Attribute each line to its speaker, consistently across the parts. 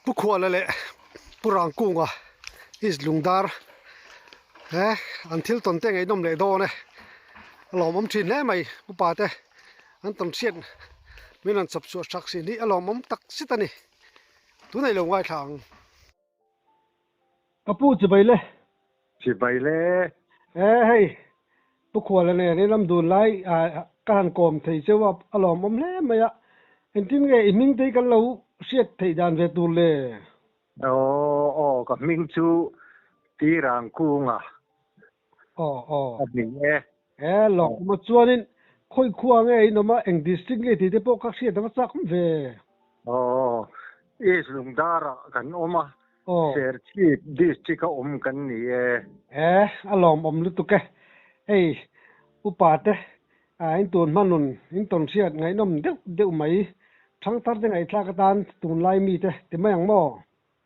Speaker 1: Pu Khuala leh Pu Rangkunga East Lungdar he an thil tawn te ngaihnawm leh dawn e a lawmawm thin hle mai upa te an tawn hriat min rawn chawp chhuah sak sin hi a lawmawm tak zet a ni tunah i lo ngaithla ang. Ka pu chibai le.
Speaker 2: Chibai le.
Speaker 1: E hei, Pu Khuala nen i lam dun lai ka han kawm thei cheu a, a lawmawm hle mai a. Engtin nge i hming te hi kan lo hriat theih dan ve tur le?
Speaker 2: Aw, aw, ka hming chu Tirangkunga.
Speaker 1: Aw, aw.
Speaker 2: A ni e.
Speaker 1: E, lawmawm a chuanin khawi khua nge in awm a, eng district nge tih te pawh ka hriat a va chak awm ve.
Speaker 2: Aw, East Lungdara kan awm a, Serchhip district a awm kan ni e.
Speaker 1: E, a lawmawm lutuk e. Hei, upa te, in tun hma nun, in tawn hriat ngaihnawm deuh deuh mai. Thangthar te ngaihthlak atan tunlai mi te ti mai ang maw?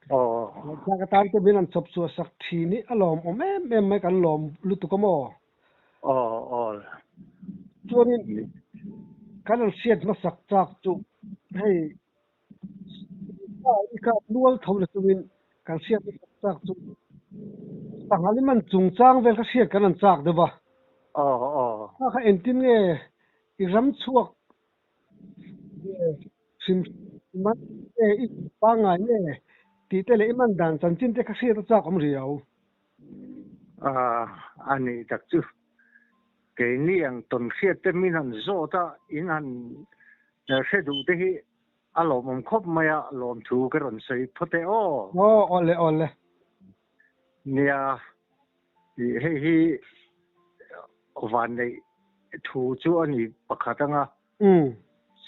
Speaker 1: Ngaihthlak atan te min han chawp chhuah sak thin hi a lawmawm em em mai kan lawm lutuk a maw? Chuanin kan han hriat hmasak chak chu hei i kap nual tho la chungin kan hriat hmasak chak chu sanghal i man chungchang vel kha hriat kan han chak deuh a. Kha kha engtin nge i ram chhuak hrim man nge i pangngai nge tih te leh i man dan chanchin te kha hriat a chak awm riau.
Speaker 2: A nih tak chu keini ang tawn hriat te min han zawt a in han hre duh te hi a lawmawm khawp mai a lawmthu ka rawn sawi phawt e aw.
Speaker 1: Aw awle awle.
Speaker 2: Nia hei hi vanneih thu chu a ni pakhat anga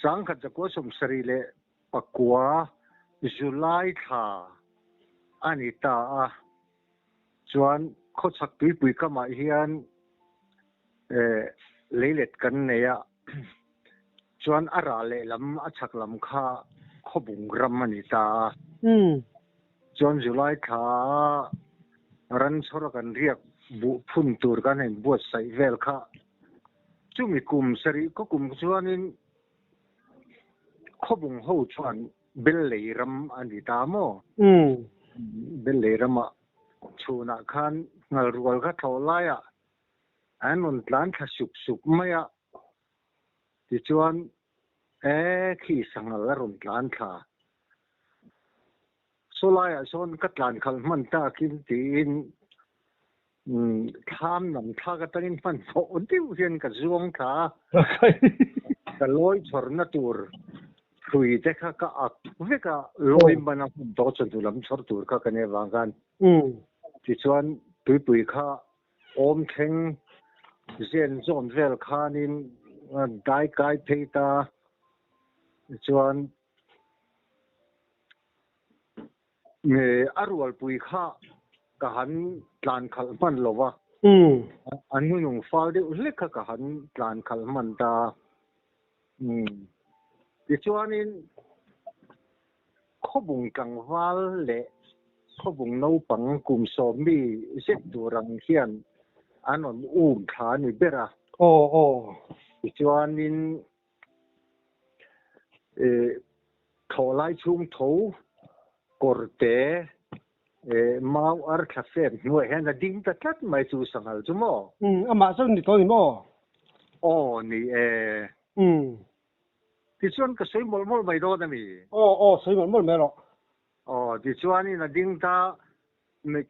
Speaker 2: sangkhat zakua 79 July thla a ni ta a, chuan khawchhak tuipui kamah hian leilet kan nei a, chuan a rah lehlam a chhak lam kha khawbung ram a ni ta a. Chuan July thla ran chhawra kan riak buh phun tur kan han buatsaih vel kha chumi kum sarih khaw kum chuanin khawbung ho chuan Bellei ram a ni ta maw? Bellei ramah chhunah khan ngalrual kha thlawh laiah an rawn tlan thla sup sup mai a, tichuan E khi sanghal a rawn tlan thla. Saw laiah sawn ka tlan khalh hman takin tiin thlam lam thlak atangin hman thawh deuh hian ka zuang thla a. Ka lawi chhawrna tur hrui te kha ka ak vek a, lawi hman a hmun tawh chawhnu lam chhawr tur kha ka nih avang khan. Tichuan tuipui kha Awm thleng zen zawn vel khanin dai kai phei ta chuan a rualpui kha ka han tlan khalh hman lo va, a hnunung fal deuh hlek kha ka han tlan khalh hman ta. Tichuanin Khawbung tlangval leh khawbung naupang kum sawm mi zet tur ang hian an rawn um thla a ni ber a.
Speaker 1: Aw aw.
Speaker 2: Tichuanin thlawh lai chhung tho kawrte mau ar thla fem hnuaiah hian a ding ta tlat mai chu sanghal chu maw?
Speaker 1: Umm amah chu ni tawh ni maw?
Speaker 2: Aw ni e.
Speaker 1: Umm.
Speaker 2: Tichuan ka sawi mawlh mawlh mai dawn a mi?
Speaker 1: Aw, aw, sawi mawlh mawlh mai rawh.
Speaker 2: Aw, tichuanin a ding ta,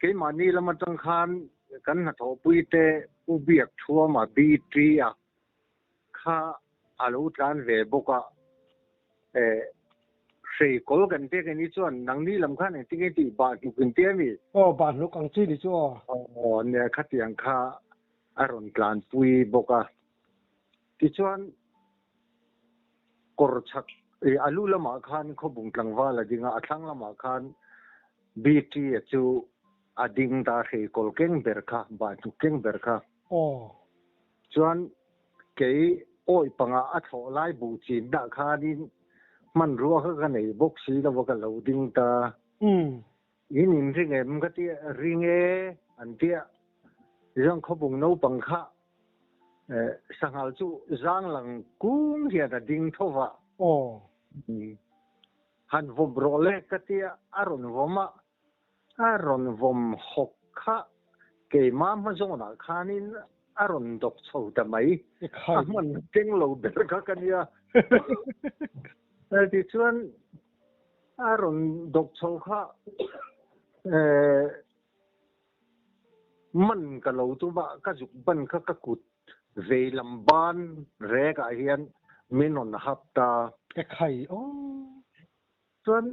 Speaker 2: keimahni lam atang khan kan hnathawhpui te Pu Biak Thuama BT a kha a lo tlan ve bawk a, eh, hrei kawl kan pek a ni chuan nangni lam khan engtin nge tih bah hnuk in ti a mi?
Speaker 1: Aw, bah hnuk ang chi ni chu aw.
Speaker 2: Aw, nia khatiang kha a rawn tlanpui bawk a. Tichuan, kawr chhak ih a lu lamah khan khawbung tlangval a ding a, a thlang lamah khan BT a chu a ding ta hrei kawl keng ber kha, bahhnuk keng ber kha.
Speaker 1: Aw.
Speaker 2: Chuan kei awi pangah a thlawh lai buh chin dah khanin hmanrua kha ka nei bawk si lo va ka lo ding ta.
Speaker 1: Umm.
Speaker 2: In in ring em ka tia, ring e an tia. Tichuan khawbung naupang kha Sanghal chu zang lang kung hian a ding tho va.
Speaker 1: Aw.
Speaker 2: Han vawm rawh le ka tia a rawn vawm a, a rawn vawm hawk kha keimah hma zawnah khanin a rawn dawk chho ta mai. A hman keng lo ber kha ka nia. Tichuan a rawn dawk chho kha man ka lo tum a, ka zuk ban kha ka kut Veilam ban rekah hian min rawn hap ta.
Speaker 1: Ka khai aw.
Speaker 2: Chuan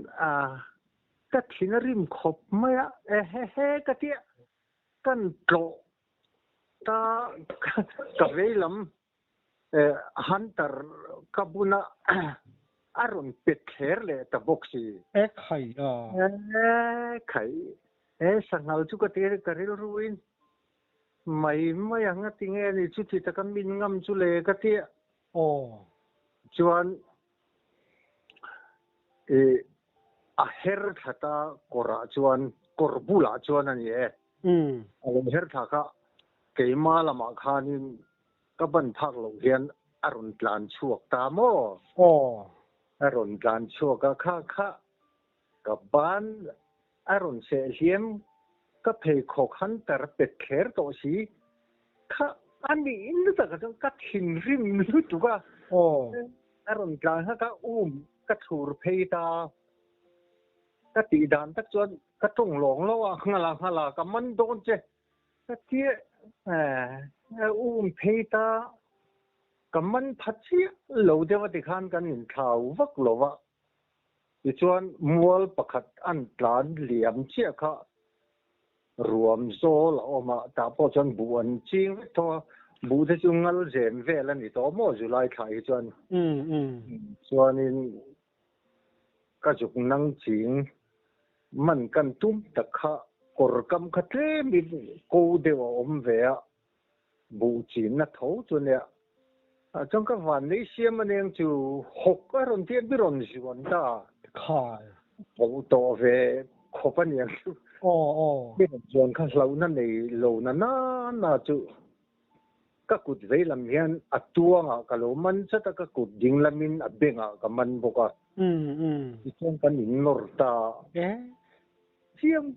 Speaker 2: ka thin a rim khawp mai a, ehehe ka tia kan tlawh ta ka veilam hunter ka buna a rawn pet thler leh ta bawk si.
Speaker 1: E khai a.
Speaker 2: E khai e sanghal chu ka ti ka rilruin Mai mai ang a ti nge ni chuti taka min ngam chu le ka ti a.
Speaker 1: Aw.
Speaker 2: Chuan i a her thla ta kawrah chuan kawr bulah chuan a ni e. A lo her thla kha keima lamah khanin ka ban phak loh hian a rawn tlan chhuak ta maw?
Speaker 1: Aw.
Speaker 2: A rawn tlan chhuak a kha kha ka ban A rawn seh hliam, ka pheikhawk hunter pet thler tawh si. Kha a nih lutak ah chuan ka thinrim lutuk a.
Speaker 1: Aw.
Speaker 2: A rawn tlan kha ka um ka thlur phei ta. Ka tih dan tak chuan ka tawng lawng lo a, nghala nghala ka man dawn che. Ka tia um phei ta. Ka man pha chiah lo deuh a tikhan kan inthlau vak lo va. Tichuan mual pakhat an tlan liam chiah kha ruam zawl a awm a, tah pawh chuan buh an ching vek tho a, buh te chu ngal zem vel a ni tawh maw July thla hi chuan. Chuanin ka zuk nang ching man kan tum tak kha kawr kam kha tlemin ko deuh a awm ve a, Buh chinna tho chu nia. Chuan ka van nei siam a neng chu hawk a rawn tir bi rawn zuan ta.
Speaker 1: Khai.
Speaker 2: Ho tawh ve khawp a niang chu.
Speaker 1: Aw aw.
Speaker 2: Bi rawn zuan kha hlauhna nei lo na na na chu ka kut vei lam hian a tuangah ka lo man chat a, ka kut ding lamin a bengah ka man bawk a. Tichuan kan innawr ta.
Speaker 1: E.
Speaker 2: Chiang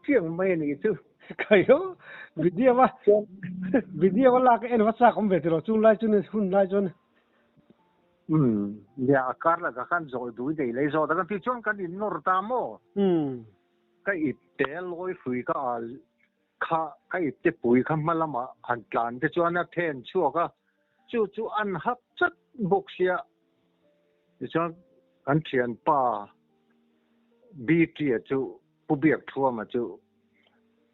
Speaker 2: chiang mai a nih chu.
Speaker 1: Khaio video a video a lak en va chak awm ve tiraw chung lai chuan hun lai chuan.
Speaker 2: Umm nia a kar lakah khan zawi dui nei lei zawt a kan tih chuan kan in nawr ta maw?
Speaker 1: Umm.
Speaker 2: Ka ip te lawi hrui ka al kha ka ip te pui kha hma lamah han tlan te chuan a then chhuak a chu chu an hap chat bawk sia tichuan kan thianpa BT-a chu Pu Biakthuama chu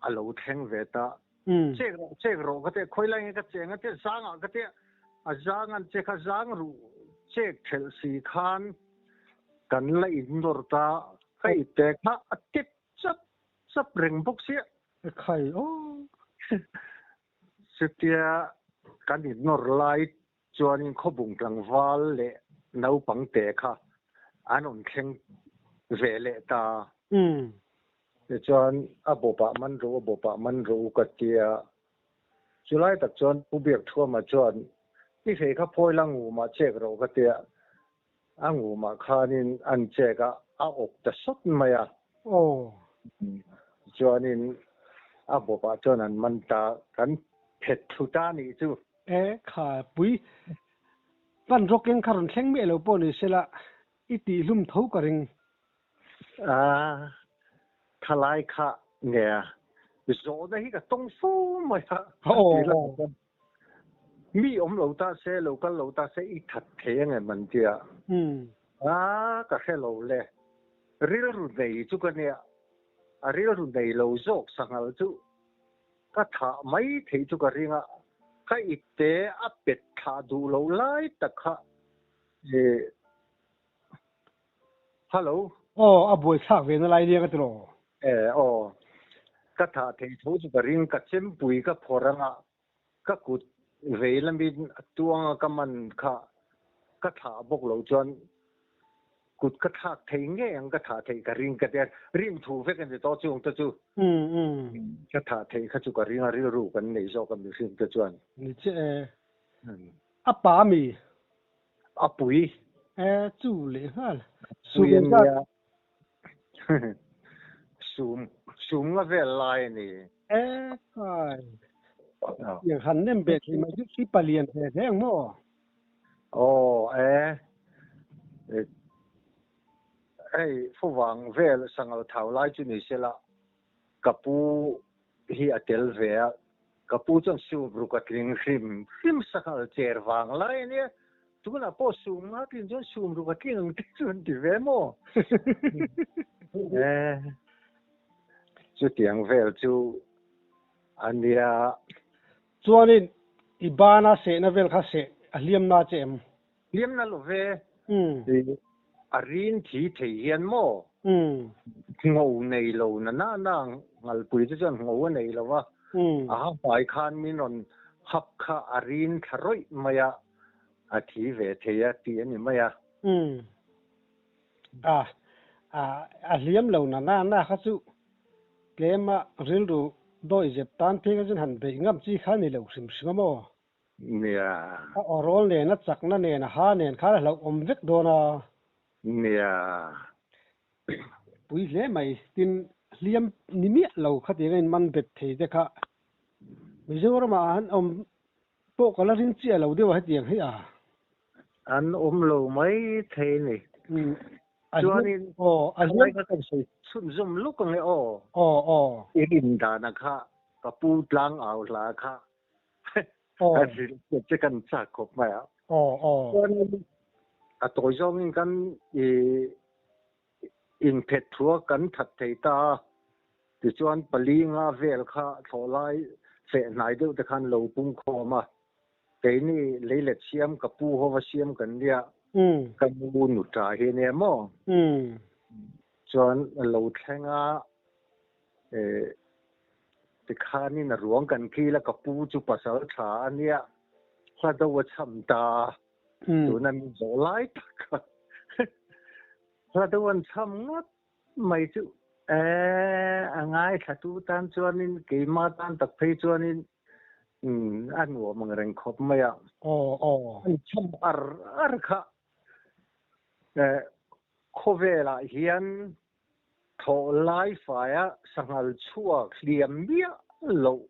Speaker 2: a lo thleng ve ta. Chek rawh, chek rawh ka ti a, khawi lai nge ka cheng a ti a, zangah ka ti a, a zang an chek a, zang ruh chek thelh si khan kan la innawr ta, ka ipte kha a tip chap chap reng bawk sia.
Speaker 1: Khai aw.
Speaker 2: Chutia kan innawr lai Chuanin khawbung tlangval leh naupang te kha an rawn thleng ve leh ta. Tichuan a bawpah man rawh u, a bawpah man rawh u ka ti a. Chulai tak chuan Pu Biakthuama chuan i hrei kha phawi la ngumah chek rawh ka ti a. A ngumah khanin an chek a, a awk ta sawt mai a. Chuanin a bawpah chuan an man ta, kan phet thlu ta nih chu.
Speaker 1: E kha pui, pan rawk eng kha rawn thleng miah lo pawh ni sela, i tih hlum tho ka ring.
Speaker 2: A, thalai kha nge a, zawhna hi ka tawng fo mai a, a ti la chuan mi awm lo ta se, lo kal lo ta se i that thei angem an ti a. A, ka hre lo le, rilru nei chu ka nia, a rilru nei lo zawk sanghal chu Ka thah mai theih chu ka ring a, ka ipte a pet thlah duh loh lai tak kha i Hello.
Speaker 1: Aw, a buai thlak ve na lai nia ka ti lo.
Speaker 2: E, aw. Ka thah theih tho chu ka ring, ka chempui ka phawrh anga ka kut vei lamin tuanga ka man kha ka thlah bawk loh chuan Kut ka thlak thei ngei ang ka thah theih ka ring ka tia rin thu vek a ni tawh chung te chu ka thah theih kha chu ka ring a rilru kan nei zawk a mihring te chuan.
Speaker 1: Ni che e. A pa mi?
Speaker 2: A pui.
Speaker 1: E chu leh nghal. Pui a nia.
Speaker 2: Sum sum nga vel lai a ni.
Speaker 1: E khai. Tiang han nem ve thei mai chu khi palian ve hle ang maw?
Speaker 2: Aw e. Hei fuvang vel sangal thau lai chu ni sela ka pu hi a tel ve a, ka pu chuan sum ruk a tling hrim hrim sangal cher vang lai a nia, tunah pawh sum nga tlin chuan sum ruk a tling ang te chu an ti ve maw? E chutiang vel chu a nia.
Speaker 1: Chuanin i bana sehna vel kha seh a hliam na che em?
Speaker 2: Hliam na lo ve. A rin thi thei hian maw? Ngho nei lo na na na ngalpui te chuan ngho a nei lo va. A ha hmai khan min rawn hap kha a rin thla rawih mai a, a thi ve thei a tih a ni mai a.
Speaker 1: A a hliam lo na na na kha chu tlema rilru dawi zep tan phei kha chuan han beih ngam chi kha a ni lo hrim hrim a maw?
Speaker 2: Nia.
Speaker 1: A awrawl nen, a chakna nen, a ha nen khan a hlauhawm vek dawn a.
Speaker 2: Nia.
Speaker 1: Pui hle mai. Tin, hliam ni miah lo khatiang a inman bet thei te kha Mizoramah an awm pawh ka la ring chiah lo deuh a hetiang hi a.
Speaker 2: An awm lo mai thei a ni. Chuanin, a hliam kha kan sawi chhunzawm lawk ang e aw.
Speaker 1: Aw, aw.
Speaker 2: I rin dana kha ka pu tlang au hla kha a hrilh hriat che kan chak khawp mai a. Chuanin a tawi zawngin kan i inphet thu a kan that thei ta a, tichuan pali nga vel kha thlawh lai feh hnai deuh te khan lo pung khawm a, keini leilet siam ka pu hova siam kan nia, ka nu nuta hi ania maw? Chuan lo thleng a. Tikhanin a ruang kan kil a, ka pu chu pasal tha a nia, hla do a cham ta a, tuna min zawh lai tak a hla do an cham ngawt mai chu e a ngaithla tu tan chuanin keima tan tak phei chuanin a nuam ang reng khawp mai a. An cham ar ar kha khawvelah hian Thawh lai faia sanghal chhuak hliam miah loh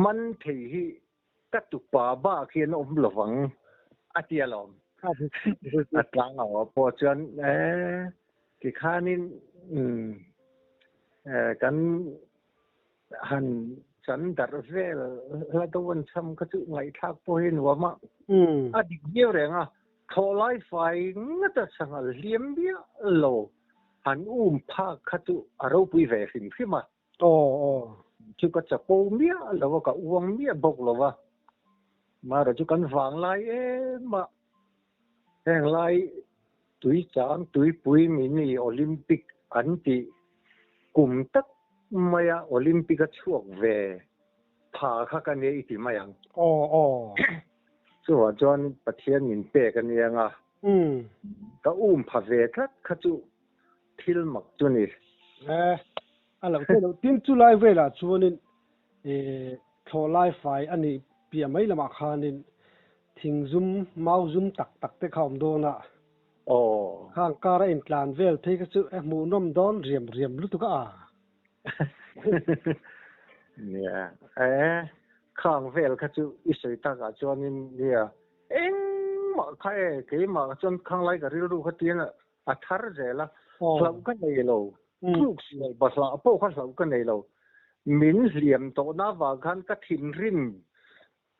Speaker 2: man thei hi ka tupa bak hian a awm lovang a ti alawm. A tlang au pawh chuan e tikhanin kan han chan darh vel hla deuh an cham kha chu ngaihthlak pawh hi nuam a, a dik viau reng a. Thawh lai fai ngata sanghal hliam miah lo han um phak kha chu a ropui ve hrim hrim a. Chu ka chapo miah lo a, ka uang miah bawk lo a. Mahra chu kan vang lai em a, heng lai tuichang tuipui mini Olympic an tih kum tak maia Olympic a chhuak ve pha kha ka nia i ti mai ang. Chuvang chuan Pathian min pek a nia nga, ka um pha ve tlat kha chu thil mak chu ni.
Speaker 1: E, a lo theih loh. Tin, chu lai velah chuanin thlawh lai fai a nih piah mai lamah khanin thing zum, mau zum tak tak te kha a awm dawn a. Khang kar a intlan vel phei kha chu e hmuhnawm dawn riam riam lutuk a.
Speaker 2: Nia, e, khang vel kha chu i sawi takah chuanin nia, engmah kha e, keimah kha chuan khang lai ka rilru kha tiin a thar zel a, hlauh ka nei lo, tluk sual bahlah pawh kha hlauh ka nei lo, min hliam tawhna avang khan ka thinrim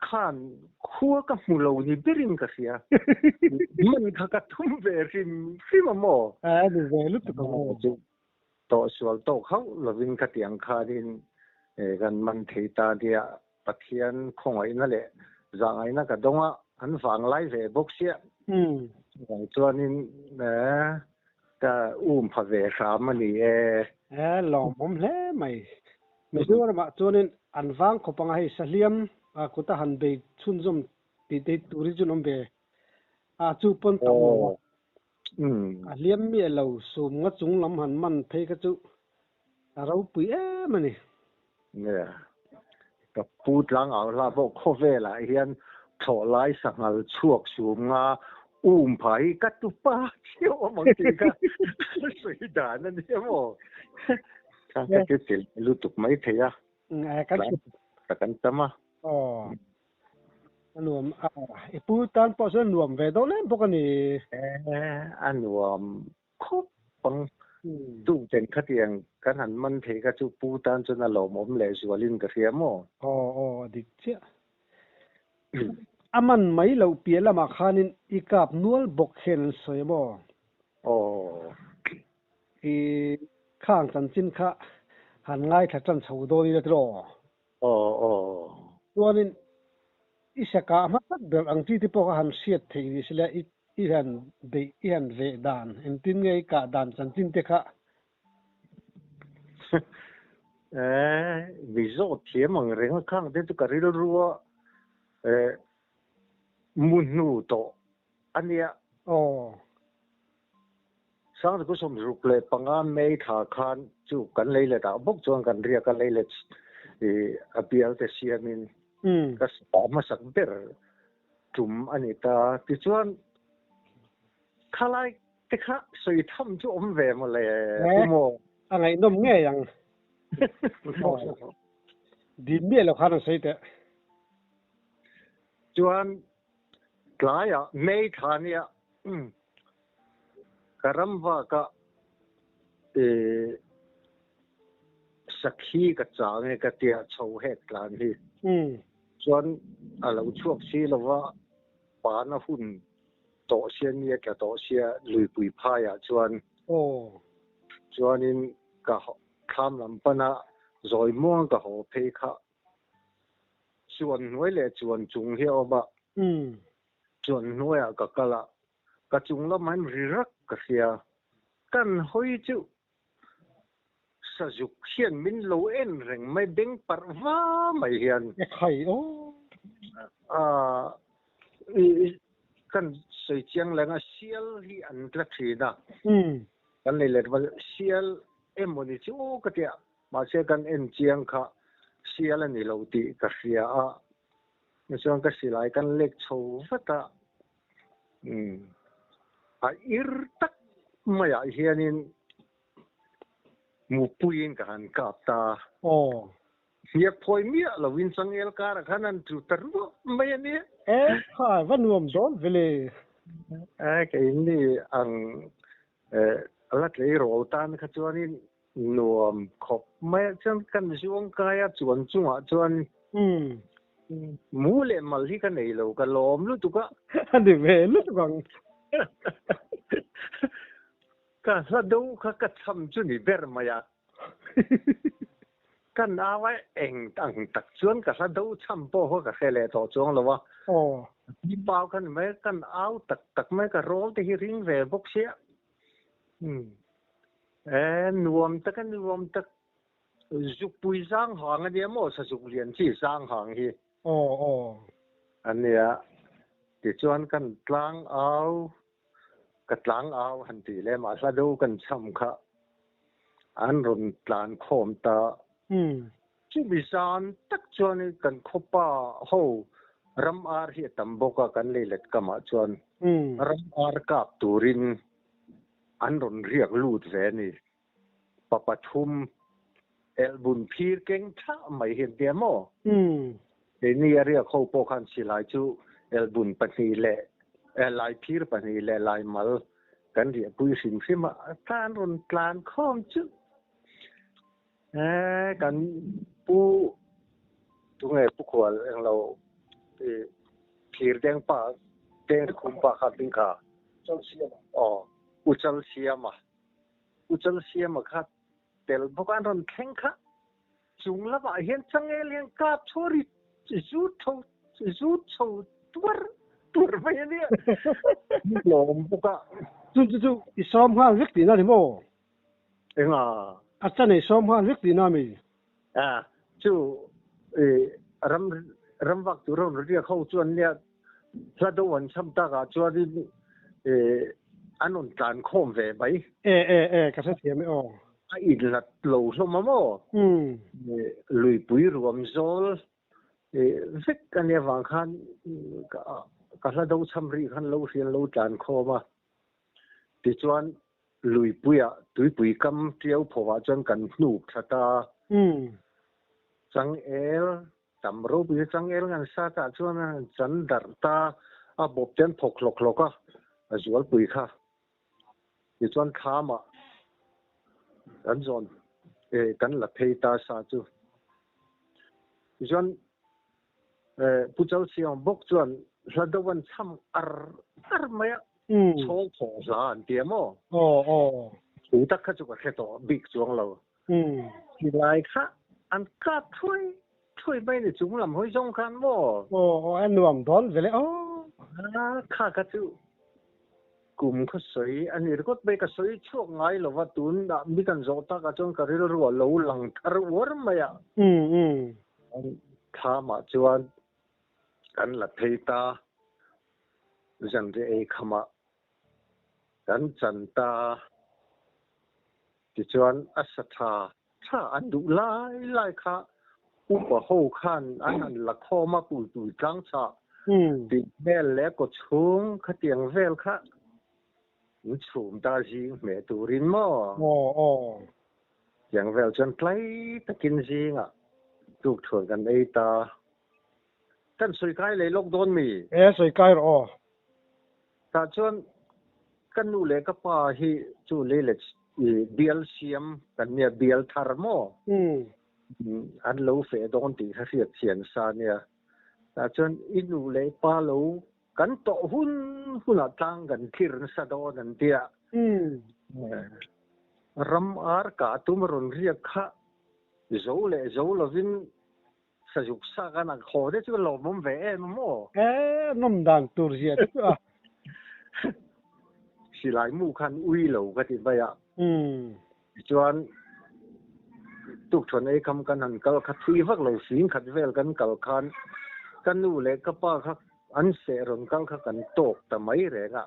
Speaker 2: khan khua ka hmu lo ni berin ka hria, man kha ka thum ve hrim hrim a maw?
Speaker 1: A ni ve lutuk ang aw.
Speaker 2: Tawh sual tawk hauh lovin ka tih ang khanin kan man thei ta nia, Pathian khawngaihna leh zahngaihna ka dawng a, an vanglai ve bawk sia. Chuvang chuanin ka um pha ve hram a ni e.
Speaker 1: Lawmawm hle mai. Mizoramah chuanin an vang khawp anga hei sahliam kuta han bei chhunzawm tih te tur hi chu an awm ve a, chu pawn tam lo a. A hliam miah lo, sum nga chung lam han man phei kha chu a ropui em a ni.
Speaker 2: Nia, ka pu tlang au hla pawh khawvelah hian thlawh lai sanghal chhuak sum nga Um pha hi ka tupa chiah awm ang tih kha sawi dan a nia maw? Kha ka ti chil lutuk mai thei a.
Speaker 1: Kan
Speaker 2: tak an tam a.
Speaker 1: Aw. A nuam a, i pu tan pawh chuan a nuam ve dawn em bawk a ni.
Speaker 2: A nuam khawp ang. Tuten khatiang kan han man thei kha chu pu tan chuan a lawmawm leh zualin ka hria maw?
Speaker 1: Aw aw a dik chiah. A man mai loh piah lamah khanin i kap nual bawk hian an sawi a maw?
Speaker 2: Aw.
Speaker 1: I khang chanchin kha han ngaithla tan chho dawn ila tiraw?
Speaker 2: Aw aw.
Speaker 1: Chuanin i sakah hma tak ber ang chi te pawh kha han hriat theih ni sila i i han beih i han veh dan engtin nge i kah dan chanchin te kha.
Speaker 2: Eh mi zawt thiam ang reng a khang te chu ka rilru a eh mu hnu tawh a nia.
Speaker 1: Aw.
Speaker 2: Sangte 65 May thla khan chu kan lei let ah bawk chuan kan riak a lei let i a bial te siamin ka sa hmasak ber tum a ni ta. Tichuan khalai te kha sawi tham chu awm ve maw le pu maw?
Speaker 1: A ngaihnawm ngei ang. Dim miah lo khan an sawi teh.
Speaker 2: Chuan tlaiah May thla nia Ka ram vaka sakhi ka chang e ka tia chho hek tlan hi chuan a lo chhuak si lova pana hun tawh sia ni a tla tawh sia luipui phaiah chuan chuanin ka thlam lam pana zawi muang ka haw phei kha chuan hnuai leh chuan chung hi a awm a. Chuan hnuaiah ka kal a, ka chung lamah hian ri rak ka hria. Kan hawi chu sazuk hian min lo en reng mai, beng parh va mai hian.
Speaker 1: E khai aw.
Speaker 2: Aaa kan sawi chiang leng a, sial hi an tla thin a. Kan nei let va, sial emaw ni chu aw ka ti a, mahse kan en chiang kha sial a ni lo tih ka hria a. Chuan ka silai kan lek chho vat a, a ir tak maiah hianin mupuiin ka han kap ta.
Speaker 1: Aw.
Speaker 2: Hniak phawi miah loin changel karah khan an tlu ta ruah mai a nia.
Speaker 1: E kha, va nuam dawn ve le.
Speaker 2: E, keini ang a la tleirawl tan kha chuanin Nuam khawp mai ah chuan kan zuang kai a chuan chungah chuan mu leh mal hi ka nei lo ka lawm lutuk a.
Speaker 1: A ni ve lutuk ang.
Speaker 2: Ka hla do kha ka cham chu ni ber mai a. Ka nau a eng ang tak chuan ka hla do cham pawh kha ka hre leh tawh chuang lo a. Ni pau kha ni mai kan au tak tak mai ka rawl te hi ring ve bawk sia. E, nuam tak a nuam tak. Zukpui zang hang a nia maw sazuk lian chi zang hang hi.
Speaker 1: Aw aw.
Speaker 2: A nia. Tichuan kan tlang au, ka tlang au han tih leh mah hla do kan cham kha an rawn tlan khawm ta. Chumi zan tak chuan kan khawpa ho ram ar hi a tam bawk a kan lei let kamah chuan ram ar kap turin an rawn riak lut ve a ni. Pa pathum elhbun phir keng thlah mai hi an tia maw? Keini a riak ho pawh khan silai chu elhbun pahnih leh lai phir pahnih leh lai mal kan riahpui hrim hrim a, tlan rawn tlan khawm chu Eh kan pu tunge pu khual englo thir deng pa deng khum pa kha ding kha aw uchal siama uchal siama kha tel bawk an rawn thleng kha chung lamah hian changel hian kap chhuari zut tho zut chho tuar tuar mai ania lawm bawk a
Speaker 1: chu chu chu i sawm nghal vek tihna ni maw
Speaker 2: Enga?
Speaker 1: A chan ei sawm nghal vek tihna mi?
Speaker 2: A, chu i ram ram vak tur rawn riak ho chuan nia hla do an cham takah chuanin i an rawn tlan khawm ve mai.
Speaker 1: E e e, ka hrethiam e aw.
Speaker 2: A inhlat lo hlawm a maw? Luipui ruam zawl vek a nia vang khan Ka hla do cham ri khan lo hrian lo tlan khawm a. Tichuan luipuiah tuipui kam tiau phovah chuan kan hnuk thla ta. Changel tam ropui changel ngan sa tah chuan a han chan darh ta a bawp te an thawk hlawk hlawk a, a zualpui kha. Tichuan thlamah kan zawn kan la phei ta sa chu. Tichuan Pu Chalsiang bawk chuan hla deuh an cham ar ar mai a, chhawl thawh hla an ti a maw? Thu tak kha chu ka hre tawh bik chuang lo. Silai kha an kap thuai thuai mai ni chung lam hawi zawng khan maw?
Speaker 1: Aw a nuam dawn ve le aw.
Speaker 2: Kha kha chu kum khaw sawi a ni ringawt mai ka sawi chhuak ngai lo va tunah mi kan zawh takah chuan ka rilru a lo lang thar uar mai a. Thlamah chuan kan la phei ta, zanriah ei khamah kan chan ta. Tichuan a sa tha tha an duh lai lai kha upa ho khan an han la khawm a, kultui tlang chhah tih hmel leh kawchhung khatiang vel kha an chhum ta zing hmeh turin maw? Tiang vel chuan tlai takin zingah tukthuan kan ei ta. Kan sawi kai lei lawk dawn mi?
Speaker 1: E, sawi kai rawh aw.
Speaker 2: Tah chuan ka nu leh ka pa hi chu lei leh bial siam kan nia, bial thar maw? An lo feh dawn tih kha hriat thian sa nia. Tah chuan i nu leh i pa lo kan tawh hun hunah tlang kan thlir nasa dawn an tia. Ram ar kah tum a rawn riak kha zo leh zo lovin Sazuk sa kan ang haw te chu lawmawm ve em a maw?
Speaker 1: E, nawm dan tur zia te chu a.
Speaker 2: Silai mu khan ui lo ka ti mai a. Tichuan tukthuan ei kham kan han kal kha thui vak lo sing khat vel kan kal khan ka nu leh ka pa kha an seh rawn kal kha kan tawk ta mai reng a.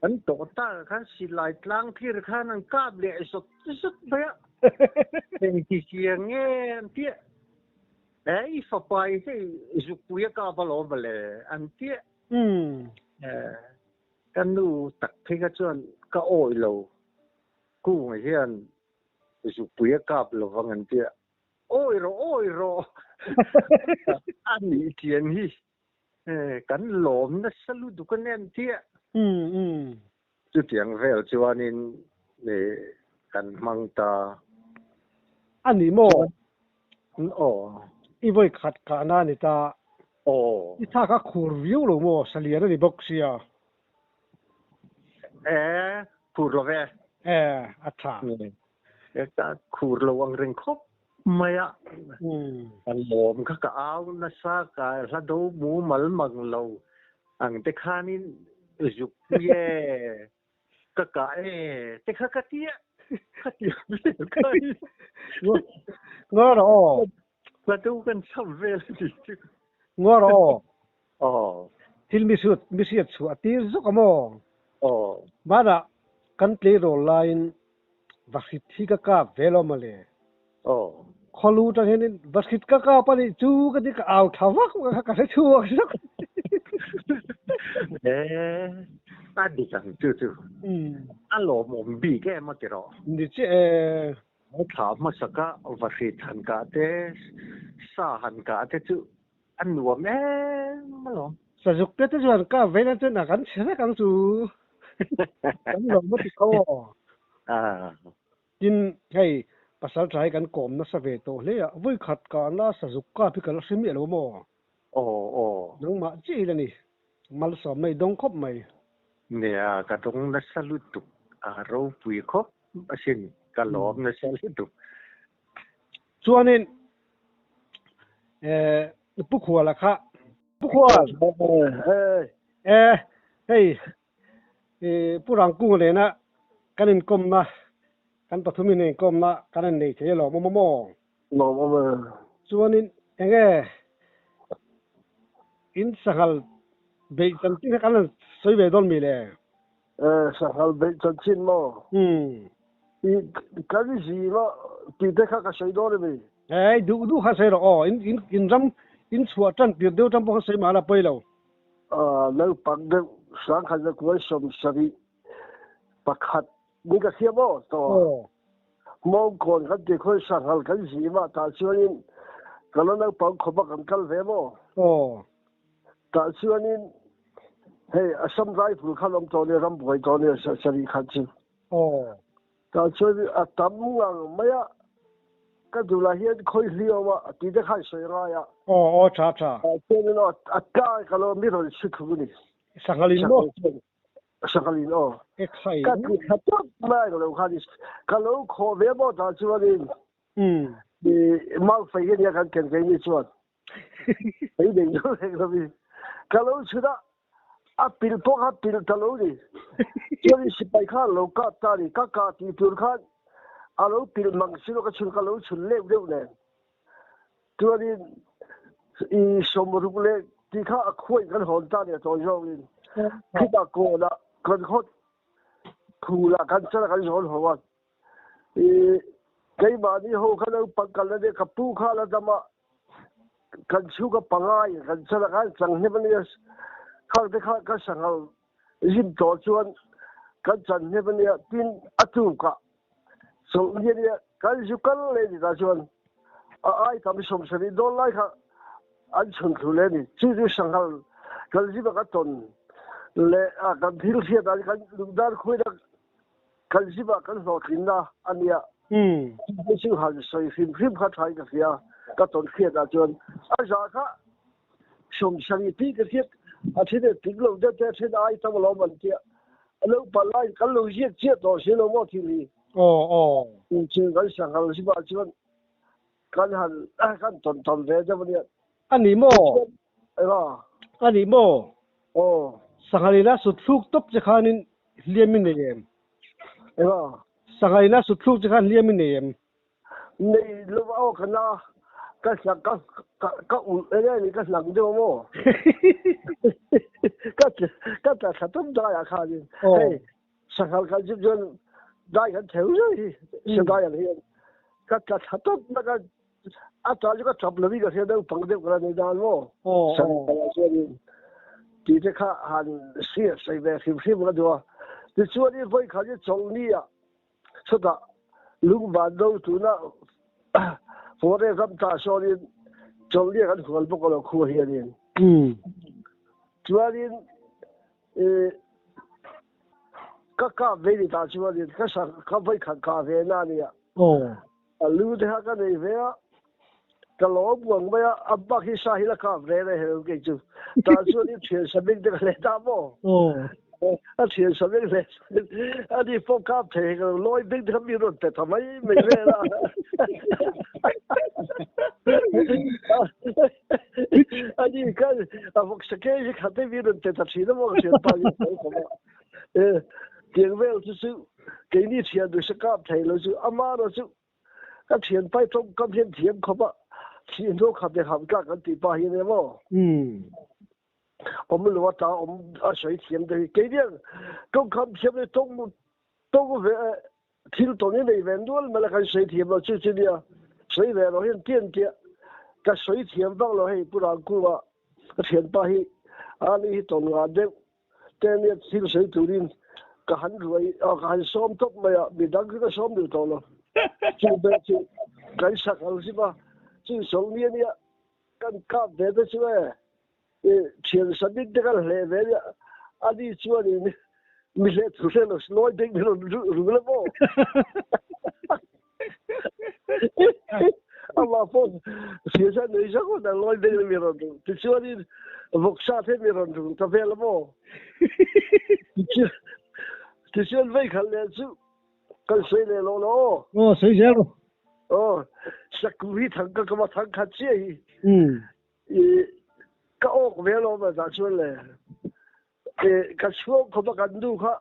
Speaker 2: An tawh tak khan silai tlang thlir khan an kap leh zawt zawt mai a. Engti sia nge an tia. E i fapa i hei zukpui a kap alawm mawle an tia. Ka nu tak phei kha chuan ka awih lo. Kung hian zukpui a kap lovang an tia. Awih rawh awih rawh a nih chian hi. Kan lawm nasa lutuk a nen chiah. Chutiang vel chuanin kan hmang ta.
Speaker 1: A ni maw?
Speaker 2: Aw.
Speaker 1: I vawi khat kahna a ni ta.
Speaker 2: Aw.
Speaker 1: I thlak a khur viau lo maw? Salian a ni bawk sia.
Speaker 2: E, khur lo ve.
Speaker 1: E, a tha.
Speaker 2: Ka khur lo ang reng khawp mai a. Ka lawm kha ka au nasa ka hla do mu mal mang lo ang te khanin zuk pui e ka kah e te kha ka tia ka tia vel kha hi.
Speaker 1: Ngaw rawh aw.
Speaker 2: Hla do kan cham vel a ni chu.
Speaker 1: Ngaw rawh aw.
Speaker 2: Aw.
Speaker 1: Thil mi hriat mi hriat chhuah a tir zuk a maw?
Speaker 2: Aw.
Speaker 1: Hmanah kan tleirawl laiin Vahrit hi ka kap ve lo mawle.
Speaker 2: Aw.
Speaker 1: Khawlu tang hianin Vahrit ka kap a nih chu ka ti ka au tha vak vak a ka hre chhuak zuk.
Speaker 2: E, a dik ang chu chu. A lawmawm bik em a ti rawh.
Speaker 1: Ni chiah e.
Speaker 2: A thla hmasaka Vahrit han kah te, sa han kah te chu a nuam em alawm.
Speaker 1: Sazuk te te chuan kap ve nan chuan a kan chhe vek ang chu. Kan lawm a ti kho aw. Tin, hei pasal tha hi kan kawm nasa ve tawh hle a, vawi khat kahna sazuk kap hi ka la hre miah lo maw?
Speaker 2: Aw aw.
Speaker 1: Nangmah chiah hi la ni. Malsawmna i dawng khawp mai.
Speaker 2: Nia, ka dawng nasa lutuk a ropui khawp asin, ka lawm nasa lutuk.
Speaker 1: Chuanin eh Pu Khuala kha Pu Khual eh hei Pu Rangkunga nena kan inkawmna kan pathum in inkawmna kan han nei thei alawm awm maw?
Speaker 3: Lawm awm e.
Speaker 1: Chuanin enge in sanghal beih chanchin kha kan han sawi ve dawn mi le?
Speaker 3: Eh, sanghal beih chanchin maw?
Speaker 1: Umm.
Speaker 3: I kan zing a tih te kha ka sawi dawn emi?
Speaker 1: Eh, duh duh kha sawi rawh aw. In in in ram in chhuah tan tir deuh tan pawh kha sawi mahla pawi lo.
Speaker 3: Naupang deuh sangkhat zakua 71 ni ka hria maw to. Mawngkawn kan ti khawi sanghal kan zim a tah chuanin ka la naupang khawp a kan kal ve maw. Tah chuanin hei Assam Rifle kha an awm tawh nia rambuai tawh nia sarih khat chu. Tah chuan a tam ngang mai a, ka dulah hian khawi hliau a ti te khan sawi ngai a.
Speaker 1: Aw aw tha tha.
Speaker 3: Tah chuanin aw a tlai ka lo mi rawn si thung a ni.
Speaker 1: Sanghalin maw?
Speaker 3: Sanghalin aw.
Speaker 1: E khai.
Speaker 3: Ka ti tha tawp mai ka lo khan ka lo khawh ve maw tah chuanin. I mau fei hi ania kan ken ve ni chuan. Fei nei lo reng lo mi. Ka lo chhun a, a pil pawh kha pil ta lo ni. Chuan sipai kha lo kap ta ni. Ka kah tih tur khan a lo pil mang si lo ka chhun ka lo chhun leuh deuh nen. Chuanin i 60 leh tih kha a khuain kan hawn ta ni a tawi zawngin. Khitah kawnah kan hawt phulah kan chala kan zawn ho a. I keimahni ho kha naupang kalna nia ka pu kha la dam a, kan chhung a pangai kan chala khan chang hnem a nia, khang te kha ka sanghal zim tawh chuan kan chan hnem a nia, tin a tukah chawlh ni a nia kan zu kal leh ni tah chuan a ai tam 70 dawn lai kha an chhun thlu leh a ni. Chu chu sanghal kan zim a ka tawn leh a kan thil hriat ah kan lungdan khuaina Kan zimah kan hlawhtlinna a nia. Hei chu han sawi hrim hrim kha thain ka hria, ka tawn hriat ah chuan a za kha 70 tih ka hriat, a then e tling lo deuh te a then ai tam alawm an tia, a lo pal laiin kan lo ziak chiah tawh si lo maw thil hi. Chu kan sanghal zimah chuan kan han kan tawn tam ve deuh a nia.
Speaker 1: A ni maw?
Speaker 3: Eng a?
Speaker 1: A ni maw?
Speaker 3: Aw.
Speaker 1: Sanghal ina sut thluk tawp che khanin hliam i nei em?
Speaker 3: Eng a?
Speaker 1: Sanghal ina sut thluk che khan hliam i nei em?
Speaker 3: Nei lo va aw ka na ka hlang ka ka ka ulh eng nge ni ka hlang deuh maw? Ka ka tla thla tawp daiah khanin hei sanghal kan zip chuan dai kan theu zui hi sadai ang hian ka tla thla tawp na ka A ta chu ka tap lovin ka hria deuh pang deuh ka la nei dan maw? Sanghal chuanin tih te kha han hriat sawi ve hrim hrim ka duh a. Tichuanin vawi khat hi chawlhni ah chutah lungvan do tuna Forest ram tah sawnin chawlhni ah kan hual bawk a lo khua hianin. Chuanin ka kap ve ni tah chuanin ka vawi khat kah ve na ania. A lu te kha ka nei ve a, ka lawm uang mai a, a bak hi sa hi la kap ve reng lo kei chu. Tah chuan i thian sabik te ka leh ta maw? A thian sabik leh a ni pawh kap thei hek lo, lawi bik te kha mi rawn pe ta mai mai vel a. A ni khan a vawk sakei hi khat te mi rawn pe ta thin a maw ka thianpa hi a sawi khawp a. Tiang vel chu chu keini thian duh se kap thei lo chu ama erawh chu ka thian pai tawngkam hian thiam khawp a, thih hnu khat leh ham tlak kan tih pah hian emaw awm lo a ta awm a sawi thiam te hi keini ang tawngkam thiam leh tawng tawng ve thil tawn hi nei ve nual mai la kan sawi thiam lo chu chu nia sawi ve erawh hian tian tiah ka sawi thiam vak lo hei Pu Rangkunga ka thianpa hi a ni hi tawn ngah deuh Tenia thil sawi turin ka han ruai a, ka han sawm tawp mai a, midang khi ka sawm duh tawh lo. Chu ber chu kan sak ang zim a, chu sawm ni ania kan kap ve te chu e, i thian sabit te kan hleh ve ania, ani chuanin mi hleh thu hre lo lawi bik min rawn ru la maw? Amah pawh thil chuan nui zawk awt ang lawi bik mi rawn ru. Tichuanin vawksa te mi rawn ru ta vel a maw? Tichuan vei khat leh chu kan sawi leh lawh lo aw.
Speaker 1: Aw sawi zel rawh.
Speaker 3: Aw saku hi thang ka kama thang khat chiah hi. I ka awk ve alawm a dah chuan le. Ka chhuak khawp a kan nu kha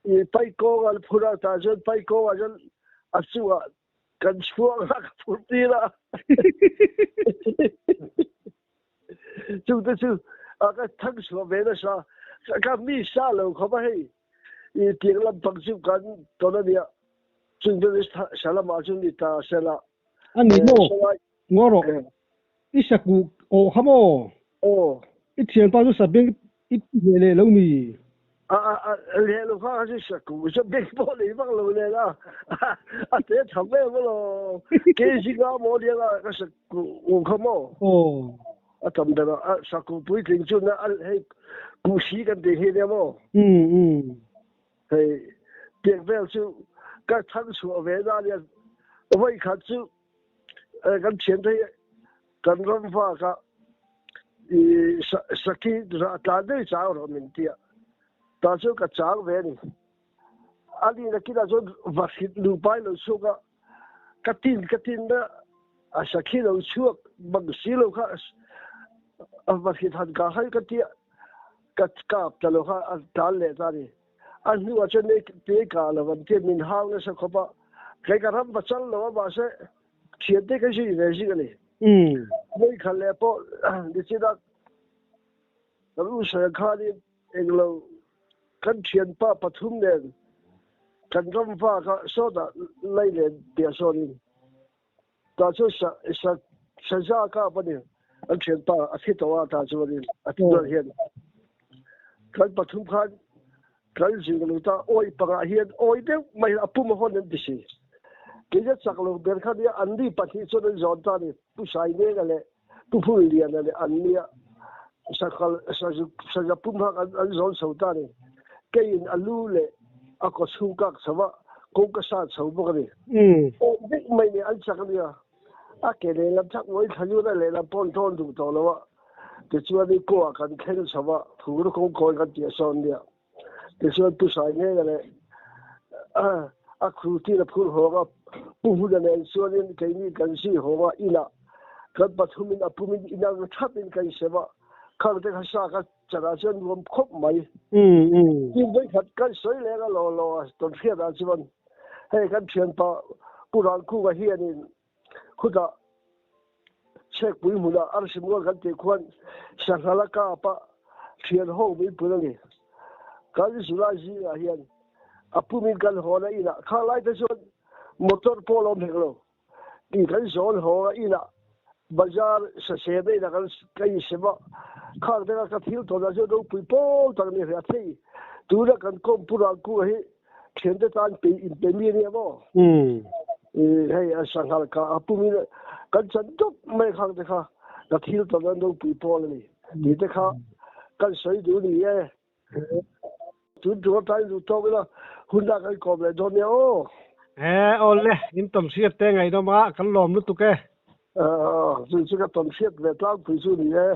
Speaker 3: i paikawng an phur a tah chuan paikawng ah chuan a chungah kan chhuak a ka phur tir a chung te chu a ka thang chhuah ve nasa ka mi sa lo khawp a hei i tiang lampang chu kan tawn a nia chung te sa lamah chuan ni ta sela
Speaker 1: A ni maw? Ngaw rawh. I sakuh awh kha maw?
Speaker 3: Aw.
Speaker 1: I thianpa chu sabeng i hleh leh lo mi?
Speaker 3: A a leh lo kha chu saku sabeng pawh nei vak lo nen a a te tham em alawm. Kg nga maw nia nga ka saku u kha maw?
Speaker 1: Aw.
Speaker 3: A tam ber a, saku puitling chu na hei kuhsi kan tih hi nia maw?
Speaker 1: Um um.
Speaker 3: Hei tiang vel chu ka thang chhuah ve na nia vawi khat chu kan thian te hi kan ram vak a i saki rah tlan daih chang rawh min ti a tah chuan ka chang ve a ni a ni nakinah chuan vahrit nupa in lo chhuak a ka tin ka tin a a sakhi lo chhuak bang si lo kha a vahrit han kah hai ka ti a ka kap ta lo kha a tlan leh ta a ni a hnuah chuan te kah lo an tia min hau nasa khawp a kei ka ram va chal lo a mahse Thiante kan zui ve zing a ni. Vawikhat leh pawh nichinah kan u sawi khanin englo kan thianpa pathum nen kan ram va kha sawtah lei len piah sawnin tah chuan sa sa saza kap a ni. An thianpa a thi tawh a tah chuanin a thi dawn hian kan pathum khan Kan zing lo ta awi pangah hian awi deuh mai a pum a hawn an ti si. Keia chak lo ber kha nia an ni pahnih chuan an zawn ta ni. Pu Sainenga leh Pu Phulliana leh an nia sakhal saza pum hak an zawn chho ta ni. Keiin a lu leh a kaw chhung kak chho a, kawngka sat chho bawk a ni. Awi deuh mai nia an chak ania. A ke lehlam chak ngawi thla lut a lehlam pawh an thawn duh tawh lo a. Tichuan i kawah kan thleng chho a, phur kawngkawi kan tih a sawn nia. Tichuan Pu Saingenga leh a khrutin a phur hawng a, Pu Huna nen chuanin keini kan zui hawng a, inah kan pathumin a pumin inang thapin kan sem a, khang te kha sa ka chanah chuan nuam khawp mai. Tin vawikhat kan sawi leng a law law a, tawnhriatah chuan hei kan thianpa Pu Ralkunga hianin Khutah Chhekpui hmunah arsi mual kan tih khuan sanghala kap a thian ho min pun a ni. Kan July zingah hian a pumin kan hawn a inah khang lai te chuan motor pawh a lo awm hek lo tih kan zawn haw a inah bazar saseh na inah kan ka insem a khang te kha ka thil tawnah chuan ropui pawl tak a ni hreh a thei tuna kan kawm pu Rangkunga hi Thiante tan pe in pe mi ania maw? Hei a sanghal ka a pumin kan chan dawp mai khang te kha ka thil tawn an ropui pawl a ni tih te kha kan sawi duh ni e. Tun tum atan duh tawk ila hun ah kan kawm leh dawn nia aw.
Speaker 1: E awle, in tawn hriat te ngaihnawm a, kan lawm lutuk e.
Speaker 3: Chu chu ka tawn hriat ve tlangpui chu ni e.